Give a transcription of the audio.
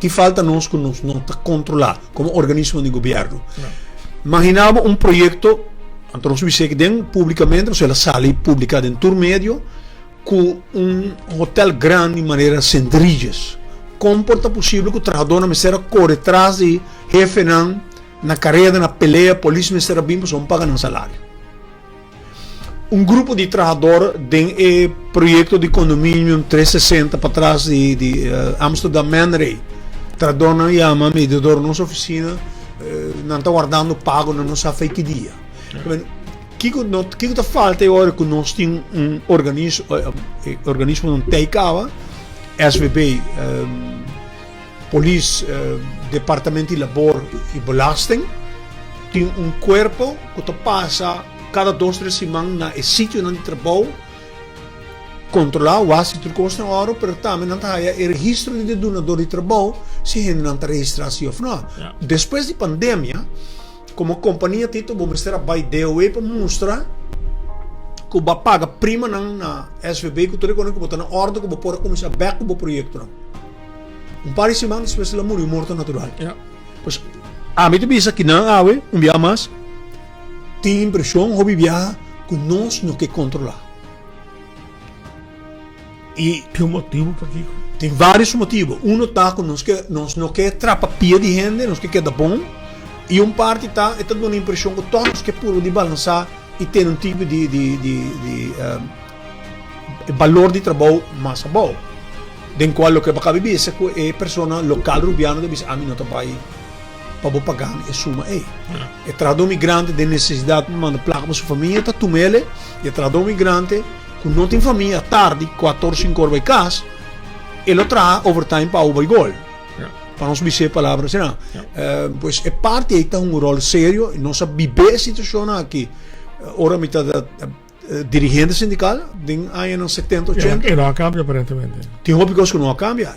Aki falta nos ku nos no ta kontrolá komo organismo di gobièrnu. Imaginá bo un proyekto, anto nos bisa aki den públikamente, pasobra el a sali publiká den tur medio, ku un hotel grandi manera Sint Regis. Kon por ta posibel ku trahadónan mester a kore tras di hefenan na kareda, na pelea, polis mester a bin pasobra no paga nan salario? Un grupo di trahador den e proyecto di condominium 360 patras di, di uh, Amsterdam Manray. Trahadornan yama mediador nos oficina, uh, nan ta wardando pago, nan no sa fe ki dia. Ja. Kiko, no, kiko ta falta e ora ku nos tin un organismo, uh, organismo non teikaba, SVB, um, Polis, Departamento di Labor i Belasting tin un kuerpo ku ta pasa kada dos tres siman na e sitionan di trabou kontrolá wak si tur kos na òrdu, pero tambe nan ta haya e registro di e dunador di trabou si hendenan ta registrá si òf no. Despues di pandemia, komo kompania Tito bo mester a bai DOW pa mustra ku bo a paga primanan na SVB ku tur e kosnan ku bo ta na òrdu ku bo por a kuminsá bèk ku bo proyektonan. Un par di siman despues el a muri un morto natural. Ja. Pues ami ta bisa kinan awe un bia mas tin impresion hopi biaha ku nos no ke kontrola. I Tin un motibu pakiko? Tin varios motibu. Uno ta ku nos ke nos no ke trapa pia di hende, nos ke keda bon. I un parti ta e ta duna impresion ku tòg nos ke purba di balansa i tene un tipo di di di di E balor di trabou mas abou. Den cual loke bo caba bisa cu e persona local Rubiano ta bisa ami no ta bay pa bo paga mi e suma ey. E trahador migrante den necesidad pa manda placa pa su famia ta tumele y e trahador migrante cu no tin famia tardi cuator cinco or bay cas e lo traha overtime pa abo bay gol. Pa nos bisa e palabra asina. Pues e parti ey ta un rol serio y nos a bibe e situacion aki ora mi ta Dirigente sindical den añanan 70, 80. E no a cambia aparentemente. Tin hopi cos cu no a cambia.